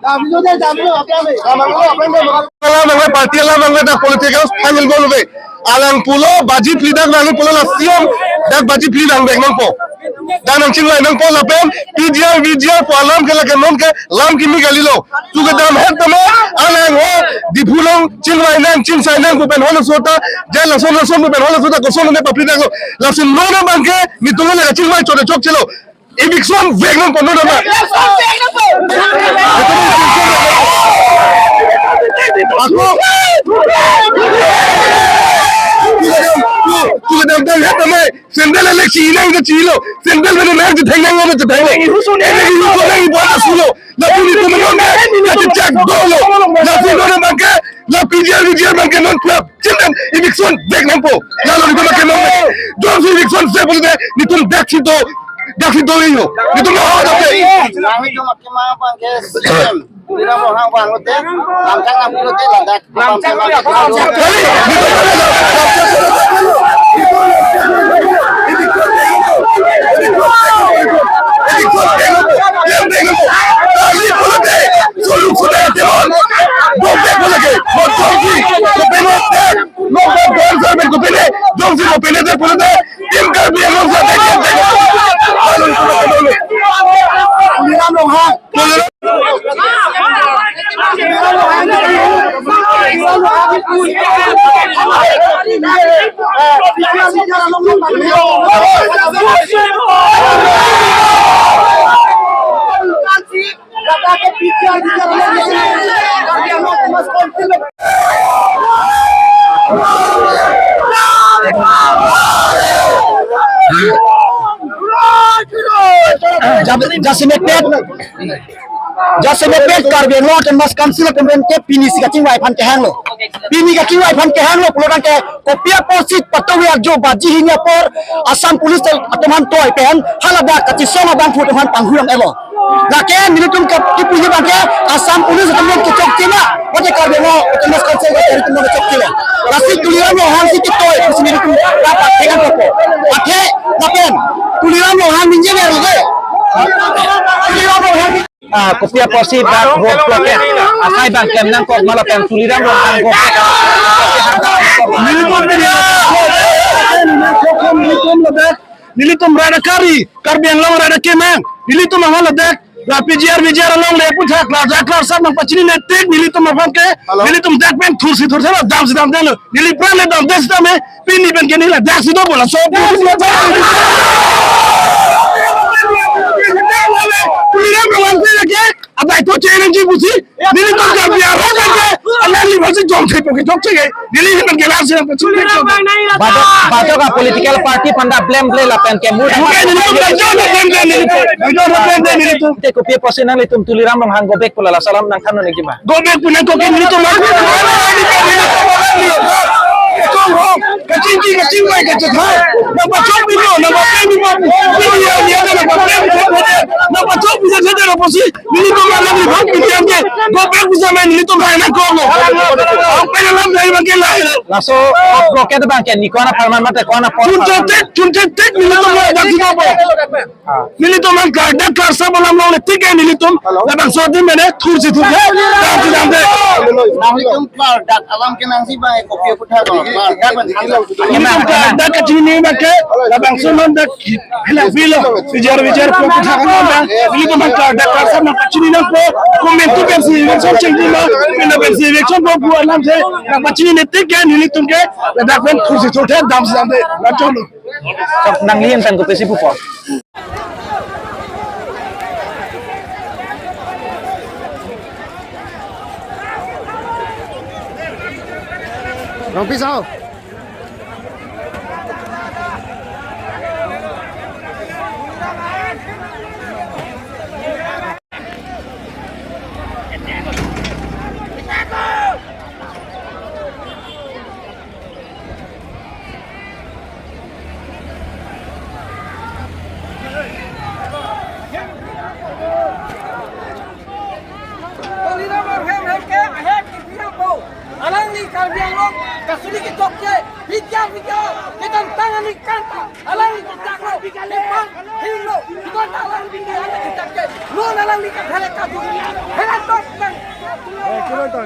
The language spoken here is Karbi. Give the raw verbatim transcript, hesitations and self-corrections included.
Damlo de, damlo, apni. Alam abang ke party alam abang ke dak political final goal ave. Alang pulo baji phli dak nang pulo la C M dak baji phli nang bek nangpo. Dak nang chingvai nangpo lapen P G R, V G R pu alam ke lake non ke lam kimi kalilo. Chu kedam het tame alang ho Diphu along chingvai nang chingsai nang pu pen halaso ta, jai lason lason pu pen halaso ta koson ne papri daklo. Lason non abang ke netum le chingvai chot chokchelo. Eviction vek nangpo non abang. Ako. Chu kedam dam het tame. Sandal le chinang ke chilo. Sandal le nang chethang nang ke chethang. Ele ihuso nang ibo ta sulo. Lapu netum non ke, la chechak dolo. Lapu non abang ke, la P G R, V G R abang ke non klap. Chindam eviction vek nangpo. Lalu netum ke non. Jongsi eviction se pulote, netum dak si do, dak si do yo. Netum non ho dak si. Nang netum ke ma abang ke C M. Tuliram Ronghang vanglote, lamchak nang pulote ladak. Lamchak, lamchak. Tuliram Ronghang. Jab-, jasemet pet, jasemet pet Karbi Anglong Autonomous Council atum pen ke pini si kachingvai aphan kehanglo. Pini kachingvai aphan kehanglo pulo tangte kopi apotsi patovi arjo baji hini apor Assam Police atum aphan toi pen haladak kachesong abangphu atum aphan panghu dam-etlo. Lake nelitum ke kipu abang ke Assam Police atum aphan kechokche ma, mate Karbi Anglong Autonomous Council ke nelitum aphan kechokche lo. Lasi Tuliram Ronghang si ketoi pusi nelitum dapat dengan popo. Athe lapen Tuliram Ronghang ningje ber lo de. Tuliram Ronghang. Ah, kopi apotsi dak road blockade asai abang klem nangkok ma lapen Tuliram Ronghang go. Nelitum ladak, nelitum rat akari, Karbi Anglong rat akemang, nelitum aphan ladak, la P G R, V G R along le aputhak, la Jaklar sab nangpachinine tik, nelitum aphan ke, nelitum dak pen thursi thurthelo, damsi damdelo, neli pran le damde sitame, pini pen ke neli ladak si dopo laso. Tuliram Ronghang ke, adai to challenge pusi, nelitum Karbi arat ke, alangli aphansi jongthepo kechokche ke, neli ahin pen ke lasi nangpachinine. Bajo, bajo ka political party aphan ta blame ble lapen ke mu. Oke, nelitum bajo ta blame ble, nelitum bajo ta blame ble, nelitum. Te kopi apotsi nanglitum Tuliram Ronghang go back pu la laso alam nangthan nangji ma? Go back pu nangkok ke nelitum. Kachingki, kachingvai, kachethai. Nangpachok pilo, nangpapleng pilo. Pini ya, ya, nangpapleng pilo. Nangpachok pilo, nelitum alangliphan pini ke. Go back pu samai nelitum hai nangkoklo. Ang pen alam dai abang ke lahai. Laso blockade abang ke ni ko-an apharman mate ko-an apor. Chunche tik, chunche tik nelitum ladak si dopo. Ah. Nelitum aphan klardak klarsap alam longle tik ke nelitum. Hello. Labangso adim mene thursi thursi. Damsi damde. Nanglitum klardak alam kenangji abang kopi aputhak ko. Klardak abang. Nelitum klardak kachinine abang ke. Labangso non dak. Hela bilo. P G R, V G R pu aputhak non dak. Nelitum aphan klardak klarsap nangpachinine nangpo. Komantu pensi eviction chengji ma. Pina pensi eviction po pu alamthe nangpachinine tik ke nelitum ke ladak pen thursi thurthe damsi damde. Lachonlo. Nangli ahin pen kopisi pupo? Rongpi sao. Kanta, alangli kachaklo, Nepal, hinglo, kanta alangli kachaklo, non alangli kachaklo, hela tok bang. Eh, kilometer.